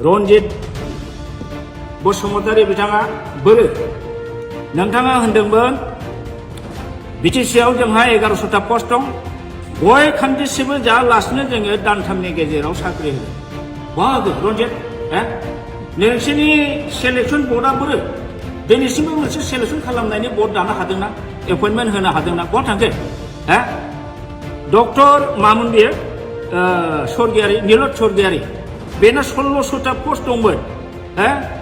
रन्जित बसुमतारी बिथाङा बोरो नोंथाङा होनदोंमोन बिटिसिआव जोंहा 1100टा पस्ट दं गय खान्दिसेबो जायालासिनो जोङो दानथामनि गेजेराव साख्रि होगोन बाहागो रन्जित नोंसोरनि सेलेक्सन बर्डआ बोरो दिनैसिमबो मोनसे सेलेक्सन खालामनायनि बर्ड दानो हादोंना एपइन्टमेन्ट होनो हादोंना बहा थांखो डक्टर मामोन बेयो स्वर्गियारि नीलत स्वर्गियारि बेना 1600टा पस्ट दंमोन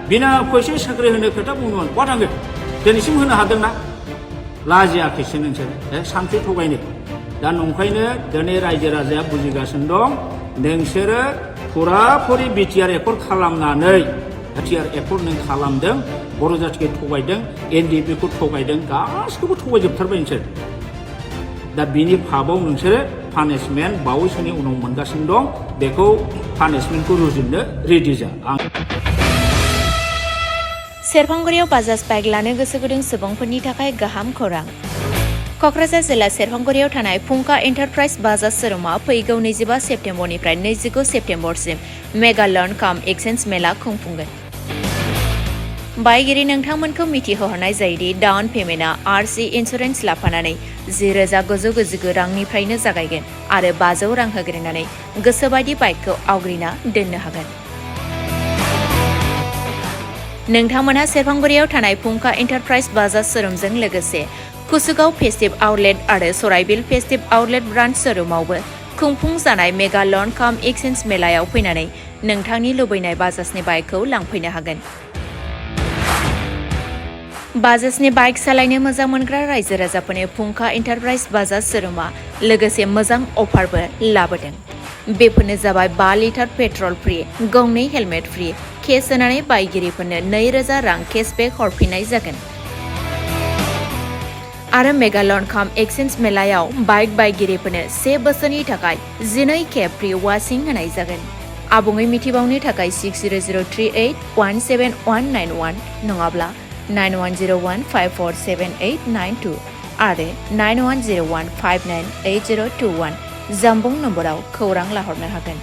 बिना फैसा साख्रि होनो खोथा बुंदोंमोन बहा थांखो दिनैसिम होनो हादोंना लाजियाखैसो नोंसोरो सानथ्रि थगायनो दा नंखायनो दिनै रायजो राजाया बुजिगासिनो दं नोंसोरो फुराफुरि बिटिआर एकर्ड खालामनानै बिटिआर एकर्ड नों खालामदों बर' जाथिखौ थगायदों एनडिएफबिखौ थगायदों गासिखौबो थगायजोबथारबाय नोंसोर दा बिनि फाबाव नोंसोरो पानिशमेन्ट बावैसोनि उनाव मोनगासिनो दं बेखौ पानिशमेन्टखौ रुजुननो रेडि जा सेरफांगुरियाव बाजाज बाइक लानो गोसो गुदुं सुबुंफोरनि थाखाय गाहाम खौरां क'क्राझार जिल्ला सेरफांगुरियाव थानाय फुंखा एन्टारप्राइज बाजाज शोरूमआ फैगौ 25 सेप्तेम्बरनिफ्राय 29 सेप्तेम्बरसिम मेगा लर्न काम एक्सचेन्ज मेला खुंफुंगोन बायगिरि नोंथांमोनखौ मिथिहोहरनाय जायोदि डाउन पेमेन्टआ आरसि इन्सुरेन्स लाफानानै 10,999 रांनिफ्रायनो जागायगोन आरो 500 रां होग्रोनानै गोसोबायदि बाइकखौ आवग्रिना दोननो हागोन नोंथांमोनहा सेरफांगुरियाव थानाय फुंखा एन्टारप्राइज बाजाज शोरूमजों लोगोसे कुसुगाव फेस्टिभ आउटलेट आरो सराइबिल फेस्टिभ आउटलेट ब्रान्च शोरूमावबो खुंफुंजानाय मेगा लर्न काम एक्सचेन्ज मेलायाव फैनानै नोंथांनि लुबैनाय बाजाजनि बाइकखौ लांफैनो हागोन बाजाजनि बाइक सालायनो मोजां मोनग्रा रायजो राजाफोरनि फुंखा एन्टारप्राइज बाजाज शोरूमआ लोगोसे मोजां अफारबो लाबोदों बेफोरनो जाबाय 5 लिटार पेट्रल फ्रि गंनै हेलमेट फ्रि केस होनानै बायगिरिफोरनो 2,000 रां केशबेक हरफिननाय जागोन आरो मेगा लर्न काम एक्सचेन्ज मेलायाव बाइक बायगिरिफोरनो 1 बोसोरनि थाखाय 12 खेब फ्रि वाशिं होनाय जागोन आबुङै मिथिबावनो थाखाय 6003817191 नङाब्ला 9101547892 आरो 9101598021 जामबुं नम्बराव खौरां लाहरनो हागोन